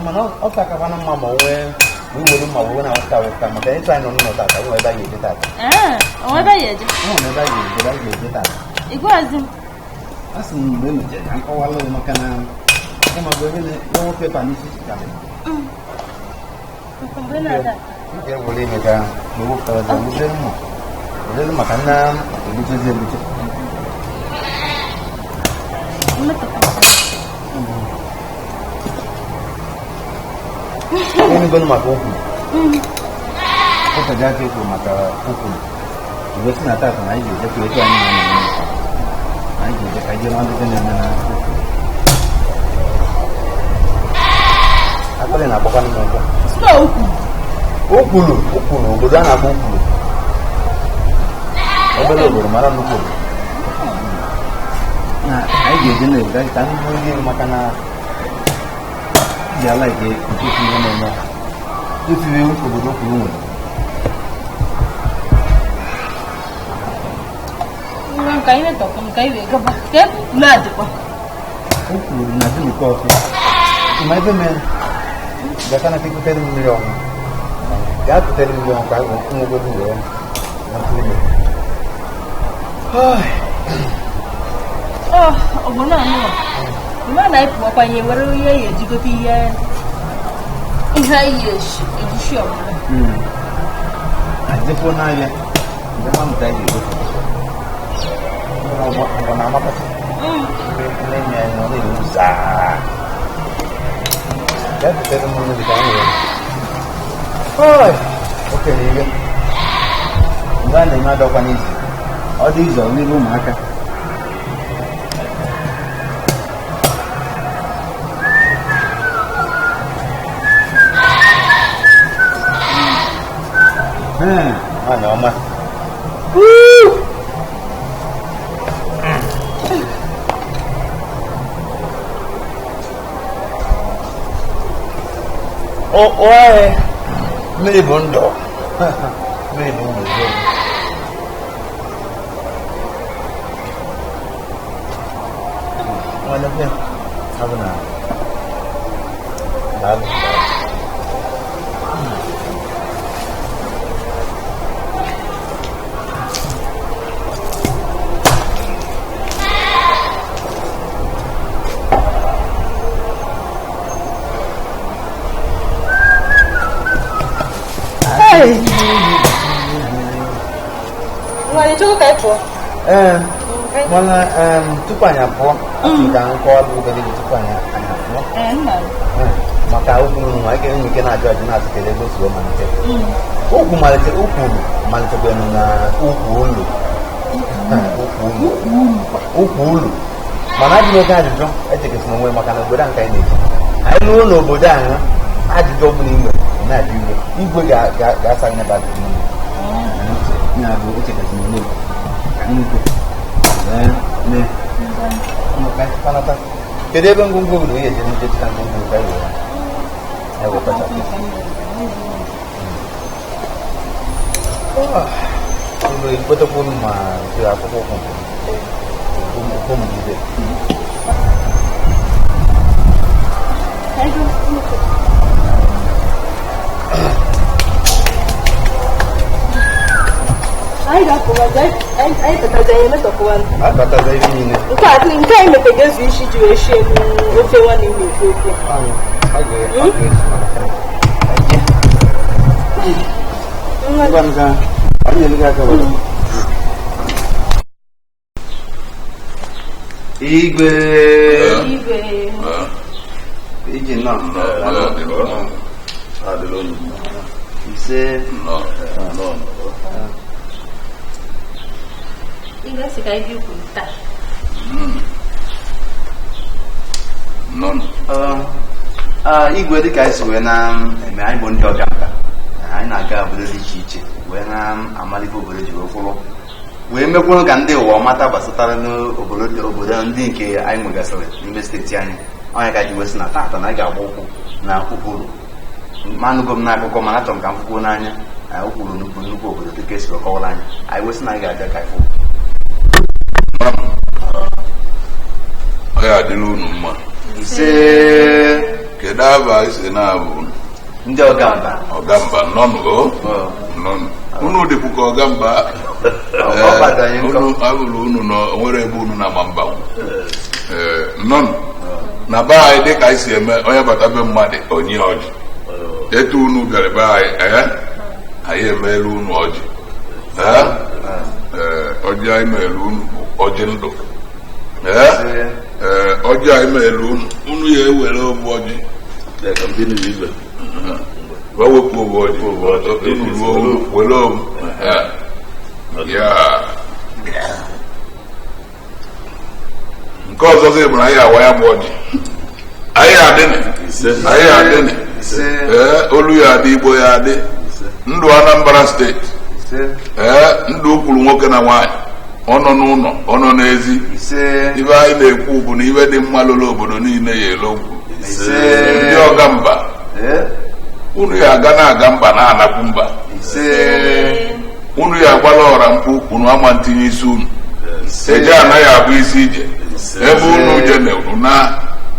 Mana ọ kakakwana mma ma onwe iwere mma wee na-awụsa awụsa maka ịtụ anyị nọ n'ụlọ tata nwe ebe anyị eje tata. Onwe ebe anyị eje? Nwe ebe anyị eje, anyị ga-eje tata. Ịgwazi m. A sị m mgbe emechara ka nkọwalụ gị maka na ịmago ebe na nwoke pa n'isi chikarị. Mgbe na-ada. M ga-ewere ime ka ewepụtara ọzọ gbutere mma. Were maka nna egbutezi egbute. Ịnụgonu maka okwu. Ụtọji aka ekwu maka okwu. Igwe si na tata na anyị ga-eje ka etu anyị na-eme. Anyị ga-eje ka anyị jee ndị na-eme na okwu. Akpịrị na-agbakwanụ m ụkwụ. Sị okwu. Okwulu, okwulu, obodo a na-akpọ okwulu. Obere obodo mara nnukwu obodo. Na anyị ga-eje na-eje ka ndị buru gị maka na ji ala nke nke ihe na-eme ifiri obodo kwuru nwere. Ka anyị metọkwa ka anyị wee gaba ka ebe ule adịkwa. O kwuru na dị nke ọfịa. Ma ebe mere bịaka na kutere mmiri ọṅụ. Gaa kutere mmiri ọṅụ ka anyị nwụgodo wee nweta ime. Obodo a nụwa. Mgbe a na-epụwakwa ihe were ihe ya ejigote ihe ihe anyị eji ọbụla. Ajekwuo n'ahịa mgbe ma mụta anyị ga-egote. Ọgbọ na-amakasị. Ndị enyi anyị nọ na-ewu zaa. Gaa kutere m mmiri ka anyị wee. Okenye ihe. Mgbe a na-eme adọkwa n'izu. Ọ dị izu ọ n'iru ụmụaka. Nwaanyị ọma. Oe, mmiri bụ ndụ. Mmiri bụ ndụ eziokwu. Nwanne m, ọ bụ na daalụ. Nwaanyị chukwu ka ị pụọ. Ee. Ka Mana tupu anyị apụọ, asị m ka m kọwaa obere gị tupu anyị apụọ. Ee, nna. Maka okwu nwa ike enwe ike na-ajụ ajụ na-asị kedu ebe o si wee malite. Okwu malite ukwuru malitekwara na ukwu ụlọ. Ukwu ụlọ. Ukwu ụlọ. Mana ajụrụ oge ajụjụ echekasịrị onwe maka na obodo a nke anyị na-eji. Anyị ruo n'obodo ahụ, ajụjụ ọbụla i nwere na-ajụ igwe. Igwe ga-asa gị n'ebe ajụjụ niile. Ya bụ echekasịrị onwe gị. Ka nnukwu. Ee, nee. Kedu ebe ngwongwo gị na onye eje n'ije chịta ngwongwo ka anyị were? Anyị wee kpachapụ. Ụlọ ikwetekwa unu ma jiri akwụkwọ ụkwụ ụkwụ m jide. Anyị ga-apụwazi, anyị pụtazi, anyị emetọpụwa. Akpataza ihe niile. Nke a nke anyị mepe ga-ezu isi ji wee shie m ofe nwanne m na-ekwu okwu. Ọ ga-ezu maka Nwa. Ngwa nga, anyị nyere gị aka were. Igwe. Igwe. Iji nọ. Ise. Igwe sị ka anyị bịa ukwu taa. Igwe, dịka anyị si wee na-eme, anyị bụ ndị ọga mba, anyị na-aga obodo dị iche iche wee na-amalite obodo ji wee kwụrụ wee mekwuru ka ndị ụwa mata gbasatara n'obodo obodo ndị nke anyị nwegasịrị n'ime steeti anyị. Onye ka ji wee sị na taata na anyị ga-agba ụkwụ na Ukwuru. Manụgo m n'akụkọ, mana achọrọ m ka m fụkwuo n'anya na Ukwuru nnukwu nnukwu obodo dịka esi kọwara anyị. Anyị wee sị na anyị ga-abịa ka anyị fụ. Ọ ya adịla unu mma. Ise. Kedu aba anyị si na-abụ unu? Ndị ọgamba. Ọgamba nnọnụ o nnọnụ unu dịkwu ka ọgamba. Ọ gbado anyị nkọ. Unu abụrụ unu nọ nwere ebe unu na-ama mba. Ee, nnọnụ na be anyị dịka anyị si eme, onye bata be mmadụ onye ọjị. Etu unu bịara be anyị, ee, anyị emeela unu ọjị. Ee, ee, ọjị anyị meela unu bụ ọjị ndụ. Ee, ee, ọjị anyị meela unu, unu ya ewere obu ọjị wee wepụ obu ọjị unu ruo unu were obu. Ee, ya nke ọzọzi bụ na anyị awa ya bụ ọjị anyị adịnị, anyị adịnị. Ee, olu ya adị, igbo ya adị, ndụ Anambra steeti. Ee, ndụ kwuru nwoke na nwaanyị, ọ nọ n'ụlọ, ọ nọ n'ezi. Ibe anyị na-ekwu bụ na ibe dị mma lụrụ obodo niile ya elokwu. Ndị ọga mba, unu ya aga na-aga mba na-anakwu mba. Unu ya agbala ọra mkpu, unu ama ntinye isi unu eje anaghị abụ isi ije. Ebe unu je na unu na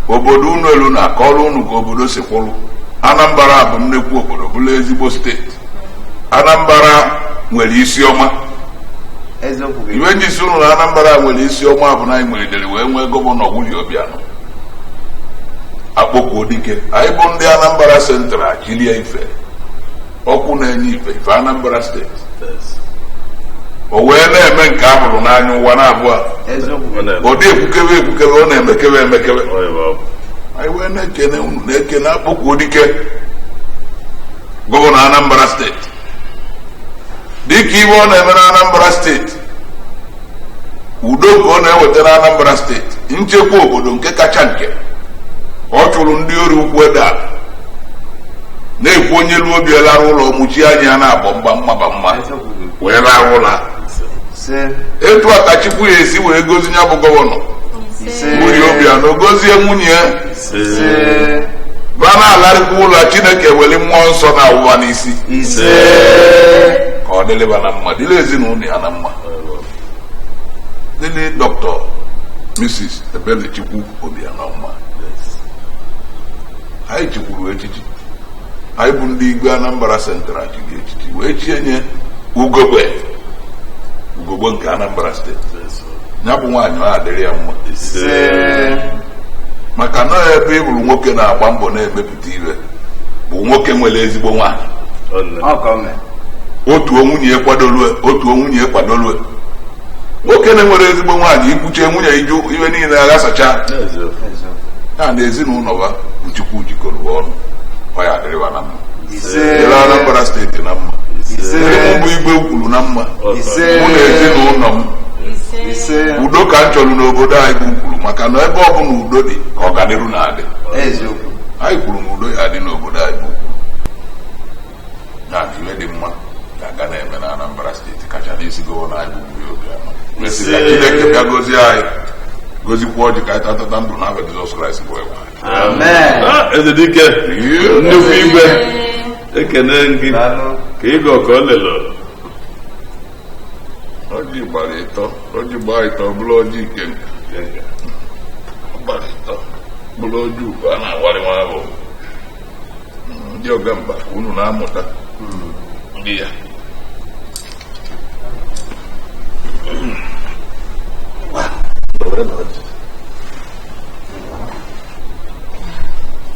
obodo unu elu na-akọrọ unu ka obodo si kwụrụ. Anambra bụ nnekwu obodo, bụrụ ezigbo steeti. Anambra nwere isi ọma. Iwe ji si unu na Anambra nwere isi ọma bụ na anyị nwelidere wee nwee gọvanọ Willie Obianọ, akpọkwuo dike. Anyị bụ ndị Anambra Central chilie ife ọkụ na-enye ife ife Anambra steeti, o wee na-eme nke a hụrụ n'anya ụwa na-abụọ. Ọ dị ekwukebe ekwukebe, ọ na-emekebe emekebe. Anyị wee na-ekene unu, na-ekene akpọkwuo dike gọvanọ Anambra steeti dịka ibe ọ na-eme na Anambra steeti, udo ka ọ na-eweta na Anambra steeti, nchekwa obodo nke kacha nke ọ chụrụ ndị ori ụkwụ ede ala na-ekwu onye lu obi lara ụlọ mụchi anya ya na-abọ mgba mmaba mma wee lara ụlọ. Etu a ka Chukwu ya esi wee gozi ya bụ gọvanọ Willie Obianọ, gozie nwunye ya ba na-alarịkwa ụlọ. Chineke were mmụọ nsọ na awụwa n'isi ka ọ dịlịba na mma, dịrị ezinụlọ ya na mma, dịrị Dr. Mrs. Ebelechukwu Obianọ mma. Anyị chikwuru echichi, anyị bụ ndị igwe Anambra Central chiri echichi wee chie nye ugogbe ugogbe nke Anambra steeti. Ya bụ nwaanyị ọ adịrị ya mma, maka na ebe ị bụrụ nwoke na-agba mbọ na-emepụta ire bụ nwoke nwere ezigbo nwaanyị. Otu nwunye kwadolue, otu nwunye kwadolue, Nwoke na-enwere ezigbo nwaanyị ikwuchie nwunye iju iwe niile aghasacha ya na ezinụlọ ba bụ Chukwu jikọrọ ọnụ, ọ ya adịrịba na mma. Dịrị Anambra steeti na mma, dịrị mụ bụ Igwe Ukwulu na mma, mụ na ezinụlọ m. Udo ka m chọrọ n'obodo anyị bụ Ukwulu, maka na ebe ọ bụla udo dị ka ọganiru na-adị. Anyị kwuru na udo ya adị n'obodo anyị bụ Ukwulu, na iwe dị mma ga-aga na-eme na Anambra steeti, kacha n'isi gọvanọ anyị bụ Willie Obianọ. Mesị ka Chineke bịa gozie anyị, gozikwa ọjị ka anyị tatata ndụ n'aha Jizọs Kraịst bụ egwu. Amen. Eze dike, nnukwu igwe, ekene gị ka ịgọ ka ọ lelo. Ọjị gbara ịtọ, ọjị gbaa ịtọ bụrụ ọjị ikenga, gbara ịtọ bụrụ ọjị ugo a na-awarị nwa ahụ. Ndị ọga mba unu na-amụta ndị ya.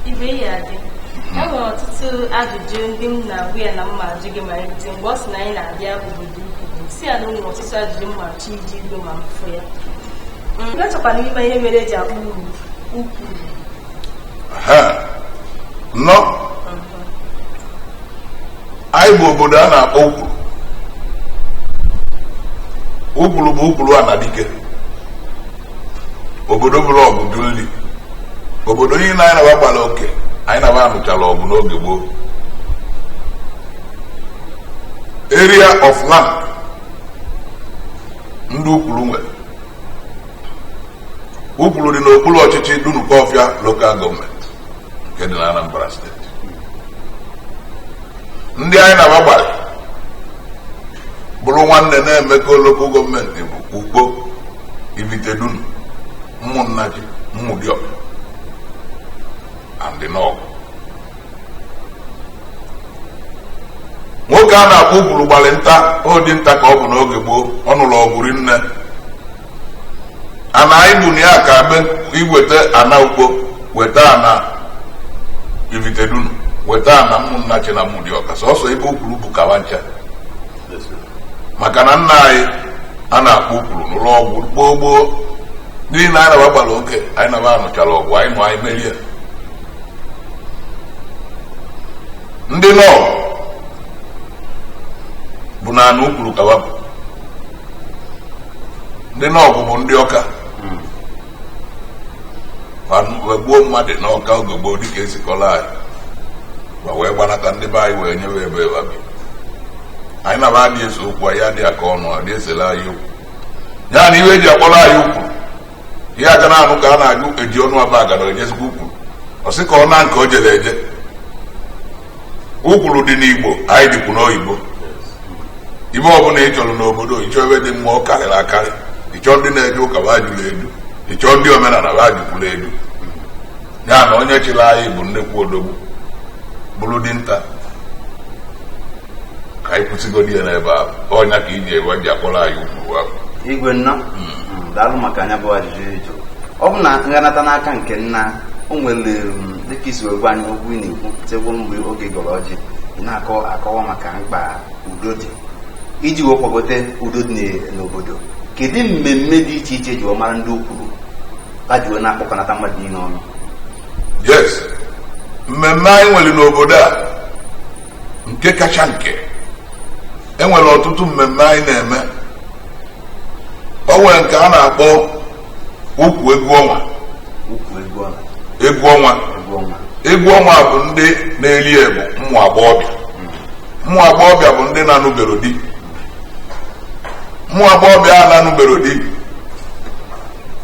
Ibe ya adị. E nwere ọtụtụ ajụjụ ndị m na-agụ ya na mma ajụ gị ma erute mgbe ọ sị na anyị na-abịa obodo ukwu, si ya na o nwere ọtụtụ ajụjụ mma achọ iji igwe ma mfụ ya. Echọkwara ime ihe mere eji akpọ uru Ukwulu. Ha nọ, anyị bụ obodo a na-akpọ Ukwulu. Ukwulu bụ Ukwulu Anadike, obodo bụrụ ọgụ dulli, obodo niile anyị na-agba gbara oke, anyị na-agba anụchala ọgụ n'oge gboo. Area of land ndị Ukwulu nwere, Ukwulu dị n'okpuru ọchịchị Dunukọfịa local gọọmenti nke dị na Anambra steeti. Ndị anyị na-agba gbara bụrụ nwanne na-emekọ local gọọmenti bụ Ukpo, Ivitedunu, Ụmụnnachi, Mmụdịọka and Nọgụ. Nwoke a na-akpọ Ukwulu gbalị nta, ọ dị nta ka ọ bụ n'oge gboo, ọ nụrụ ọgụ rinne. Ana anyị bụ na ya ka iweta ana Ukpo, weta ana Ivitedunu, weta ana Ụmụnnachi na Mmụdịọka, sọsọ ebe Ukwulu bụ kawa ncha. Maka na nna anyị a na-akpọ Ukwulu nụrụ ọgwụ gboo gboo, n'ihi na anyị na-agba gbara oke, anyị na-agba anụchara ọgwụ, anyị nụ anyị merie. Ndị nọ bụ na anụ Ukwulu kawa bụ ndị nọọgụ bụ ndị Ọka, gbuo mmadụ n'Ọka oge gboo dịka esikọla anyị ma wee gbanata ndị be anyị wee nyewe ebe ebe bi. Anyị na-aba adị ese okwu, anyị adịghị aka ọnụ, adị esele anyị okwu. Ya na iwe eji akpọrọ anyị Ukwulu, ihe aka na-anụ ka a na-ajụ eji ọnụ aba agara ejezikwa Ukwulu, ọ sị ka ọ na nke o jere eje. Ukwulu dị n'Igbo, anyị dịkwu n'oyibo. Ibe ọbụla ị chọrọ n'obodo, ịchọ ebe dị mma ọ karịrị akarị, ịchọ ndị na-eje ụka ba jụrụ eju, ịchọ ndị omenala ba jụkwuru eju. Ya na onye chịrị anyị bụ nnekwu odogwu bụrụ dinta, ka anyị kwụsịgodi ya n'ebe ahụ. Ọnya ka iji ewe ji akpọrọ anyị Ukwulu ahụ. Igwe nnọọ, daalụ maka anya bụ ajụjụ ị jụrụ. Ọ bụ na nghanata n'aka nke nna o nwere dịka isi wee gwa anyị okwu ị na-ekwu tegwo mgbe oge gọrọ ọjị, ị na-akọ akọwa maka mkpa udo dị iji wee kwagote udo dị n'obodo. Kedu mmemme dị iche iche ji mara ndị Ukwulu ha ji wee na-akpọkọnata mmadụ niile ọnụ? Yes, mmemme anyị nwere n'obodo a nke kacha nke, enwere ọtụtụ mmemme anyị na-eme. O nwere nke a na-akpọ ukwu egwu ọnwa. Egwu ọnwa egwu ọnwa bụ ndị na-eri ebu ụmụ agbọghọbịa. Ụmụ agbọghọbịa bụ ndị na-anụbero di. Ụmụ agbọghọbịa a na-anụbero di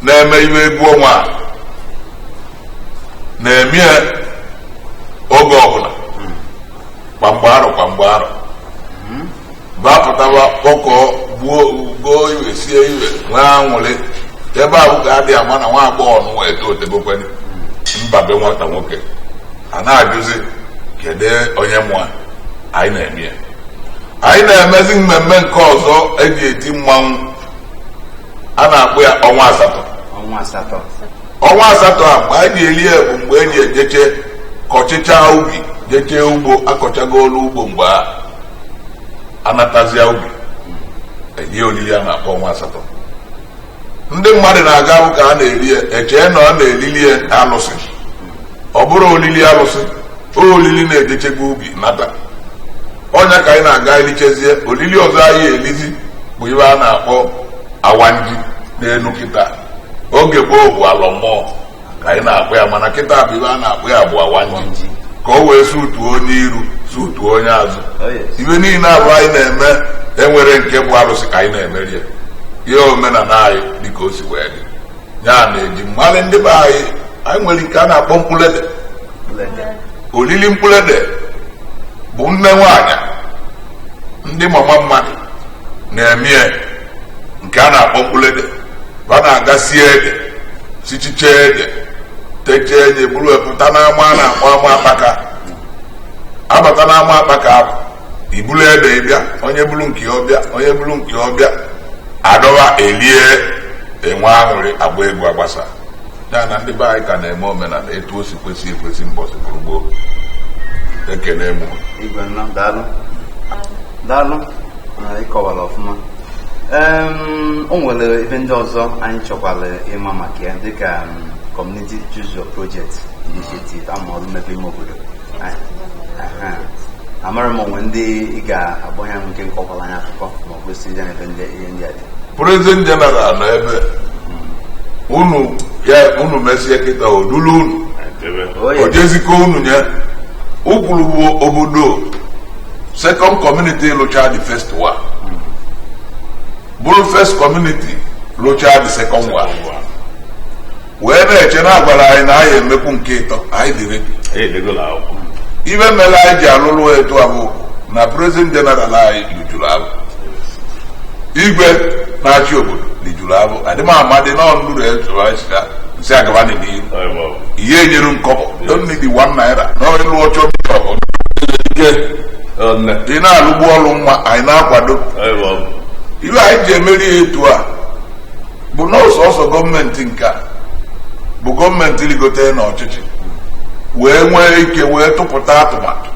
na-eme iwe egwu ọnwa a na-eme oge ọbụla, kwamgbe arọ kwamgbe arọ, bapụtaba kpọkọọ gbuo goo iwe sie iwe nwee anwụrị. Ebe ahụ ka adịghị ama na nwa agbọghọ nwa eto otegokwene mba be nwata nwoke a na-ajụzi kedu onye mụa. Anyị na-eme ya, anyị na-emezi mmemme nke ọzọ eji eti mmanwụ a na-akpọ ya ọnwa asatọ. Ọnwa asatọ a mgbe anyị ji eri ya bụ mgbe eji ejeche kọchịcha ubi, jechee ugbo, akọchago olu ugbo, mgbe a anatazia ubi eji olili a na-akpọ ọnwa asatọ. Ndị mmadụ na-aga ka a na-eri ya echee na ọ na-elili ya alụsị. Ọ bụrụ olili alụsị, olili na-ejechekwa ubi nata. Ọnya ka anyị na-aga elichezie olili ọzọ anyị elizi bụ ibe a na-akpọ awanji n'elu kịta. Oge gboo bụ alọ mmụọ ka anyị na-akpọ ya, mana kịta bụ ibe a na-akpọ ya bụ awanji, ka o wee sutuo onye iru sutuo onye azụ. Ibe niile abụ anyị na-eme enwere nke bụ alụsị ka anyị na-emeri ya. Ihe omenala anyị dịka o si wee dị ya na-eji mmalị ndị be anyị. Anyị nwere nke a na-akpọ mkpụlede. Olili mkpụlede bụ nne nwaanyị ndị mama mmadụ na-eme nke a na-akpọ mkpụlede. Ba na-aga sie ede, sichiche ede, techee enye, buru epụta n'ama a na-akpọ ama akpaka. Abata n'ama akpaka ahụ, ibulu ede ịbịa, onye buru nke ọbịa, onye buru nke ọbịa, adọba elie, enwe aṅụrị, agba egwu agbasa. Ya na ndị be anyị ka na-eme omenala etu o si kwesị ekwesị mbọsị bụrụ gboo. Ekene mụ. Igwe nna, daalụ. Daalụ, ịkọwara ọfụma. O nwere ebe ndị ọzọ anyị chọkwara ịma maka ya, dịka Community Choose Your Project Initiative ama ọrụ mmepe ime obodo. Amara m onwe ndị ị ga-agbanye nke nkọkwara anyị akụkọ ma ọ kwesịrị ya ebe ndị ihe ndị a dị. President General nọ ebe unu ya unu mesie kịta odulu unu ojezikọ unu nye Ukwuru bụ obodo second community lụcha the first one, bụrụ first community lụcha the second one, wee na-eche na agwara anyị na anyị emekwu nke ịtọ. Anyị dị ready. Ibe mere anyị ji alụlụ etu a bụ na President General anyị lijuru abụ, igwe na-achị obodo lijuru abụ, adịm amadị n'ọnụrụ nsị agaba n'ihu ihe enyere nkọbọ don't need 1 naira n'ịlụ ọchọ bishọp ị na-alụgbu ọrụ nwa anyị na-akwado. Ibe anyị ji emeri ya etu a bụ na ọsọsọ gọọmenti nke a bụ gọọmenti rigotere n'ọchịchị wee nwee ike wee tụpụta atụmatụ.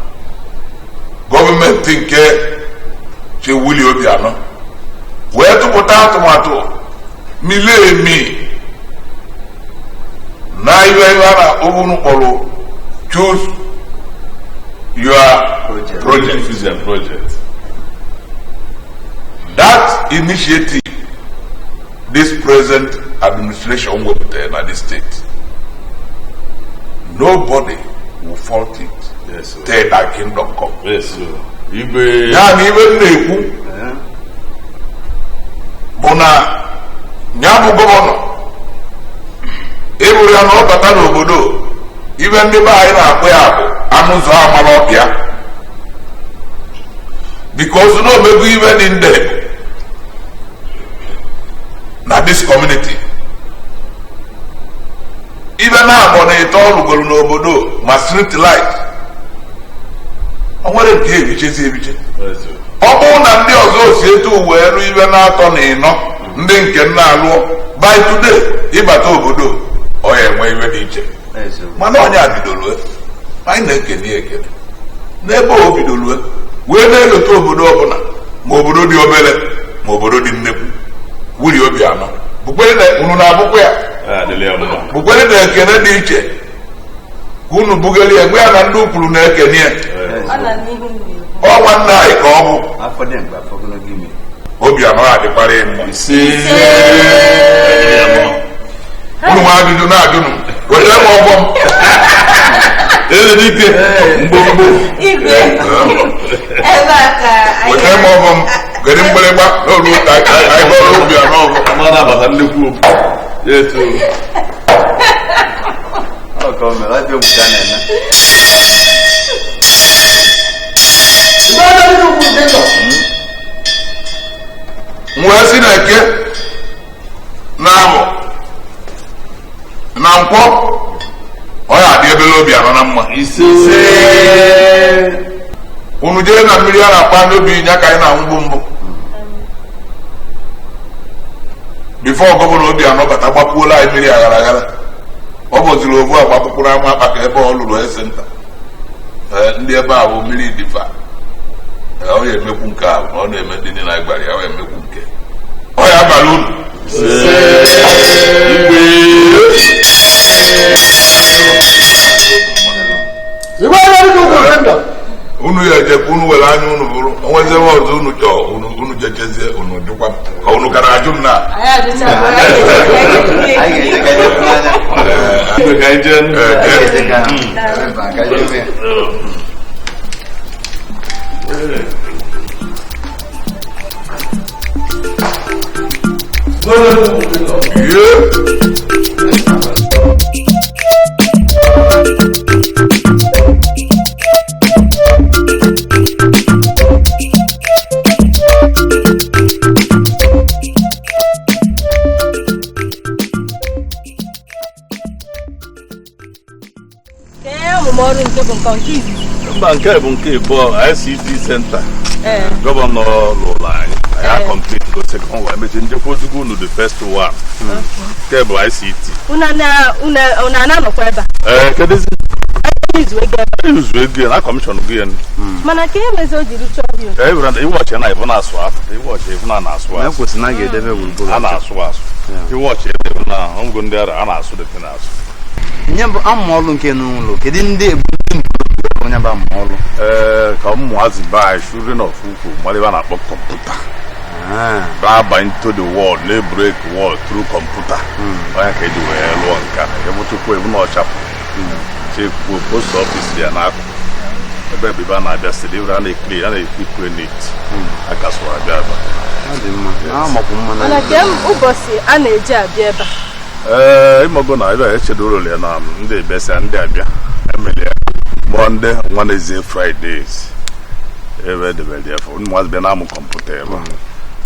Gọọmenti nke Chewuli Obianọ wee tụpụta atụmatụ mili emi na iwe a na-akpọ kpọrọ Choose Your Project. That initiative this present administration wepụtara na this state, nobody will fault it. Yes, till that kingdom come. Yes, sir. Igwe ya na ibe m na-ekwu bụ na ya bụ gọvanọ ịbụrụ ya na ọ bata n'obodo ibe ndị be anyị na-akpọ ya bụ anụ ụzọ amara ọbịa, because na omego ibe dị ndị na this community. Ibe na-abọ na ịtọ ọrụgoro n'obodo ma street light o nwere nke ebichezi ebiche. Ọ bụrụ na ndị ọzọ si etu wee rụ ibe na-atọ na ịnọ ndị nke nna alụọ by today ịbata obodo ọ ya enwe iwe dị iche. Mana onye a bidoro anyị na-ekene ekene n'ebe o bidoro wee na-elota obodo ọbụla, ma obodo dị obere ma obodo dị nnekwu. Willie Obianọ bụkwere na unu na-abụkwa ya, bụkwere na ekene dị iche ka unu bugeli ya gwa ya na ndị Ukwuru na-ekene ya. Ọ nwanne anyị ka ọ bụ Obianọ adịkwara ya mma. Unu nwa ajụjụ na-ajụnụ weta m ọgbọ m eze dike mgbomgbo weta m ọgbọ m gere mgbịrịgba n'olu ụka anyị gbọrọ Obianọ ọgbọ ma na-abata nnukwu okwu ya etu wee si na eke na abụ na nkwọ ọ ya adị ebele Obianọ na mma. Unu jere na mmiri a na-akpa n'obi ya ka anyị na-anwụgbu mbụ bifo gọvanọ Obianọ bata gbapuola anyị mmiri aghara aghara. Ọ bụziri ovu agba akwụkwọrọ ama akpa ka ebe ọ lụrụ ese nta ndị ebe a bụ mmiri dịfa. Ọ ya emekwu nke a ọ na-eme ndị niile anyị gwara ya, ọ ya emekwu nke ọ ya abalị unu. Igwe unu ya ejekwa unu were anya unu bụrụ onwezie ọzọ unu chọọ unu jechezie unu jụkwa ka unu ka na-ajụ m na Mba nke bụ nke ịbụọ ICT Center gọvanọ lụrụ anyị anyị complete the second one emechi njekwa ozugbo unu the first one nke bụ ICT. Unu na-anọkwa ebe a? Kedụzi izu ego na kọmishọn gị ya. Mana ka ihe mezi o jiri chọọ gị? Iwọchị na ịbụ na-asụ afụ iwọchị ịbụ na na-asụ asụ a na-asụ asụ iwọchị ebe na ngụ ndị ara a na-asụ dịtị na-asụ. Nye bụ amụọlụ nke n'ụlọ kedu ndị onye bụ amụọlụ? Ee, ka ụmụazị be anyị children of ukwu mara ebe a na-akpọ kọmputa ba into the world na-break world through kọmputa onye ka eji wee lụọ nka ebụchukwu ebu na ọchapụ chekwuo post office ya n'akụkụ ebe ebe a na-abịa siri ebe a na-ekiri a na-ekiri net aka sụrụ abịa ebe. Mana kem ụbọchị a na-eji abịa ebe a? Ee, ịmago na ebe a echedoro ya na ndị ebesa ndị abịa emeli ya Monday, Wednesday, Fridays ebe edebere ya fọ ụmụazị bịa na-amụ kọmputa ebe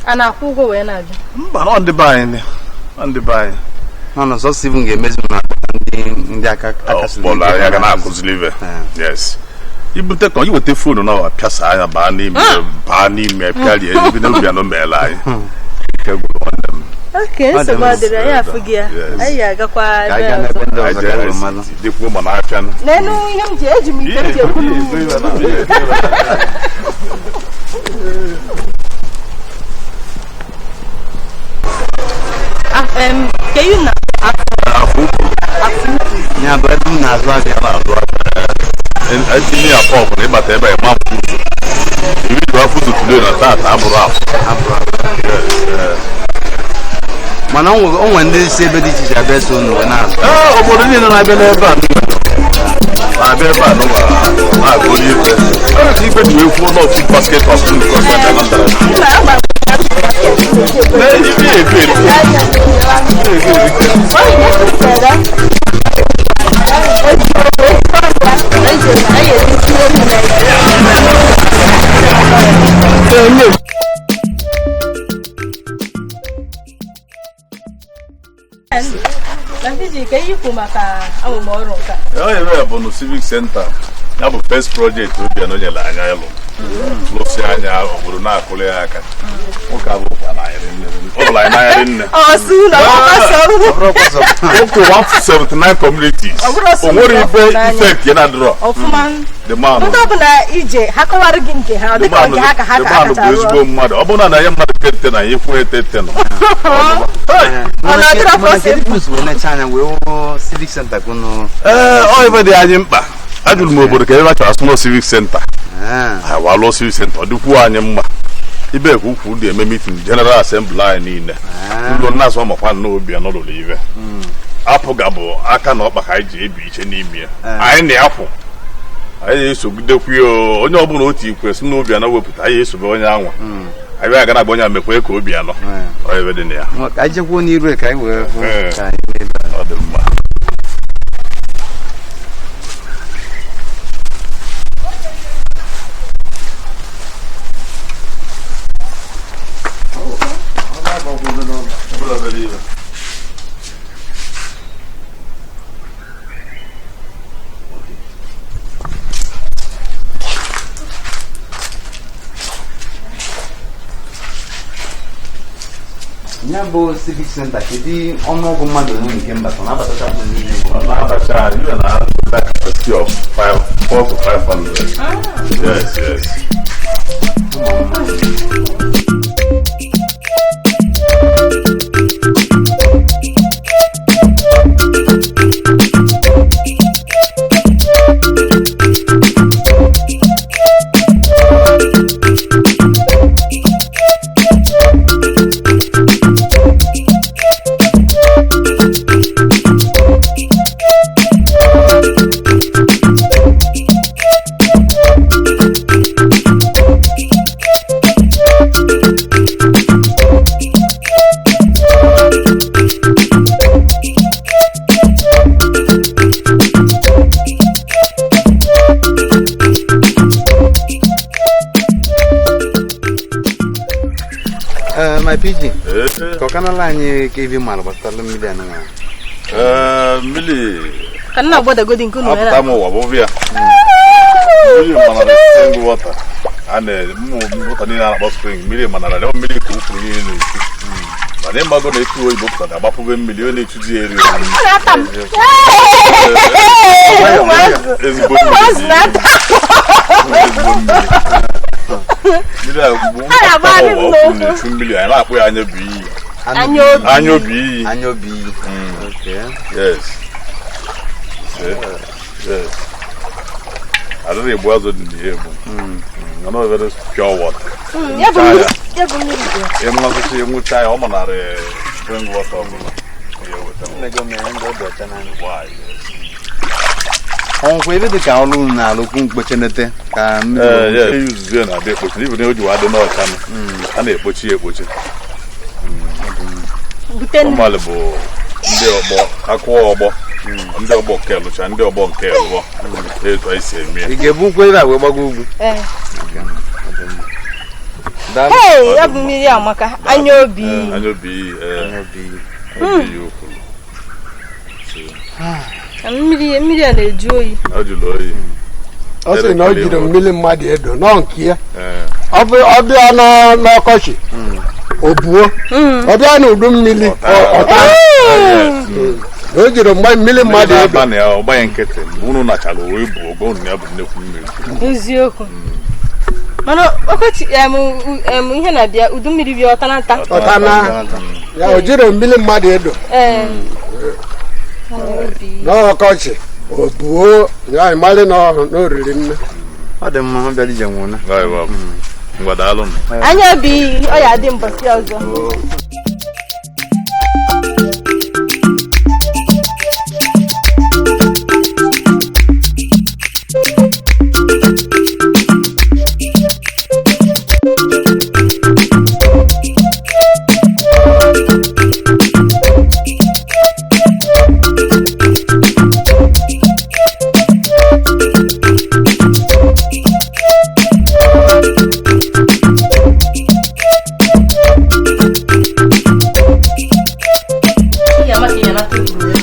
a na-akwụ ụgwọ wee na-abịa. Mba, nọ ndị be anyị ndị be anyị nọ na sọsọ Steven ga-emezi na ndị aka kpọrọ anyị aga na-akụziri ibe. Yes, ibute ka iweta foonu na pịasa anya baa n'ime baa n'ime pịarie ebe n'obi anọ meela anyị ike gwụrụ nwanne m. Okay, nsogbu adịrị anyị afụ gị ya anyị ga-agakwa ebe ọzọ dịkwuo ma na-apịa n'elu ihe m ji eji m ite m ji ekwu ya bụ ebe m na-azụ ahịa etinye ya pọpụ na ịbata ebe a ịma afụ ụzọ ibido afụ ụzọ today na tata abụrụ afụ. Mana o nwere ndị si ebe dị iche iche abịa so unu wee na-azụ. Ee, obodo niile na-abịa n'ebe a na-abịa ebe a n'ụwa na-agụ onye ife onye ka ife ji wee kwuo n'ofu basket of food because of Anambra. Nee, ife efe ebe bụ na Civic Center ya bụ first project Obiano nyere anya ịlụ lụsị anya obodo na-akụrụ ya aka nwoke abụkwa ọ bụla anyị n'anyarị nne up to 179 communities o nwere ife effect ya na adịrọ the man ndị ọbụla ije ha kọwara gị nke ha ọ dịka nke ha ka ha the man bụ ezigbo mmadụ ọ bụrụ na ya mmadụ tete na ya ekwu etete nọ ee ọ ife dị anyị mkpa ajụrụ m obodo ka ebe a chọrọ asụ civic center anyị walụọ civic center ọ dịkwuo anyị mma ibe ka ukwu dị eme meeting general assembly anyị niile ụlọ nna-asụ ọmakwa na Obiano lụrụ ibe apụga bụ aka na ọkpa ka anyị ji ebi iche n'ime ya anyị na-akwụ anyị na-esogidekwu ya onye ọbụla otu ikwe si na Obiano wepụta anyị esobe onye anwa anyị aga na-agba onye mekwe ka Obiano ebe dị na ya ọ dị mma. Ya bụ civic center kedu ọnụọgụ mmadụ ole nke mbata na-abatacha niile bụ na-abacha anyị na capacity of 4 to 500. Yes, yes. My PG, ka ọ kanala anyị ka ibi mara gbasara mmiri a nwa. Ee, mmiri Ka nna gbadagodi nke unu were. Apụta m ụwa bụbụ ya. Mmiri manara spring water. A na-eme water niile a na-akpọ spring, mmiri manara ọ mmiri ka ukwuru niile na-echu. Mana ịmago na etu oyibo pụtara agbapụbe mmiri, ọ na-echuzi eri. Ọ na-ata m. Ezigbo Ụmụazụ mmiri. na-ata. Ezigbo mmiri. Mmiri a bụ na-agba ụwa anyị ukwuru na-echu mmiri, anyị na-akpọ ya anya bụ iyi. Anya obi. Anya obi iyi. Anya obi iyi. Okay. Yes. Yes. Adịghị egbu azụ dị n'ihe egbu. Nọ very pure water. Ya bụ mmiri, ya bụ mmiri dị. Ịnwụsị ịnwụcha ya, ọ manarị spring water ọbụla. Ya eweta m. Mmejọ mere ndị ọ dị ọcha n'anya. Why? Yes. Ọnwụkwa ebe dị ka ọrụ unu na-alụkwu mkpochenete ka mmiri. Ee, ya eyuzuzu ya na-adị ekpochi. N'ihi na o ji wa dị n'ọcha nụ. A na-ekpochi ya ekpochi. Bute nnu. Ọmalị bụ ndị ọgbọ akụọ ọgbọ. Ndị ọgbọ nke lụcha, ndị ọgbọ nke lụọ. Etu anyị si eme ya. Ị ga-ebu nkwụ ebe a wee gbago ugwu. Ee. Daalụ. Hey, ya bụ mmiri amaka. Anya obi. Ee, anya obi iyi. Ee, Anya obi iyi. obi iyi ukwuru. Mmiri a na-eju oyi. Ọ jụrụ oyi. Ọ sị na o jiri mmiri mmadụ edo nọ nke ya. Ee. Ọ bụ ọ bịa n'ọkọchị, o buo. Ọ bịa n'udu mmiri, ọ taa. Na o jiri mgbe mmiri mmadụ edo. N'abalị ya, ọ gbanye nkịtị mgbe unu nachara uwe bụ ogo unu ya bụ nnekwu mmiri. Eziokwu. Mana ọkọchị em ihe na-abịa udu mmiri bịa ọtanata. Ọ taa na ya o jiri mmiri mmadụ edo. Ee. Anya obi. N'ọkọchị o buo ya, ịmalị na o riri nne. Ọ dị mma, ọ bịara ije nwụna. Ngwa, daalụ nụ. Anya obi, ọ ya adị mbọsị ọzọ. Ihe amaka ya nata ukwuru.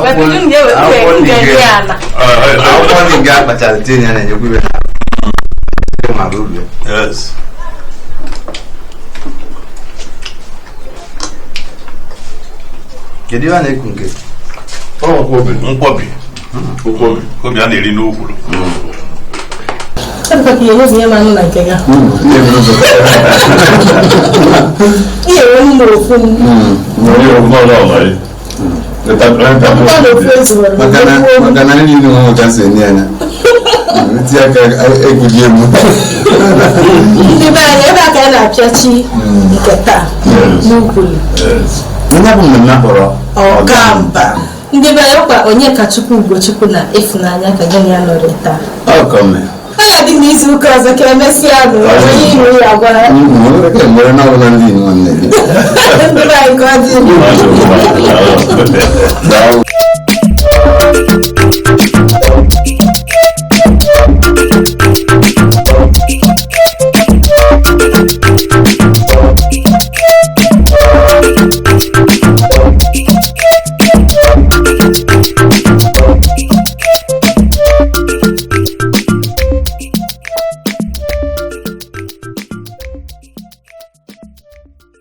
Wee bido m ga-ewe m ga-eri ala. Akwụkwọ ndị nga akpachara tinye ya na-enyekwa ibe na mara uru ya. Yes. Kedu ihe a na-eku nke? Nkwobi. Nkwobi. Nkwobi a na-eri n'ukwuru. Ọ dịkwa ka ihe nye m anụ na nke ya. Ihe enwe m n'ofu m. Akwụkwọ na ofu ezuwere. Maka na nri niile nwe ka si enye ya na. Nti aka egwughị egwu. Ndị be anyị, ebe a ka anyị na-apịachi nke taa n'ukwuru. Onye bụ mmemme akpọrọ Ọkamba. Ndị be anyị, ọkwa onye ka Chukwu Ugochukwu na Ịfụnanya ka gị na ya nọrọ taa. Ọkọme. Ọ ya dị n'izu ụka ọzọ, ka emesịa nụ onye iru ya gwara. Nwere na ọbụla ndị nwanne gị. Ndị be anyị, ka ọ dị. Daalụ.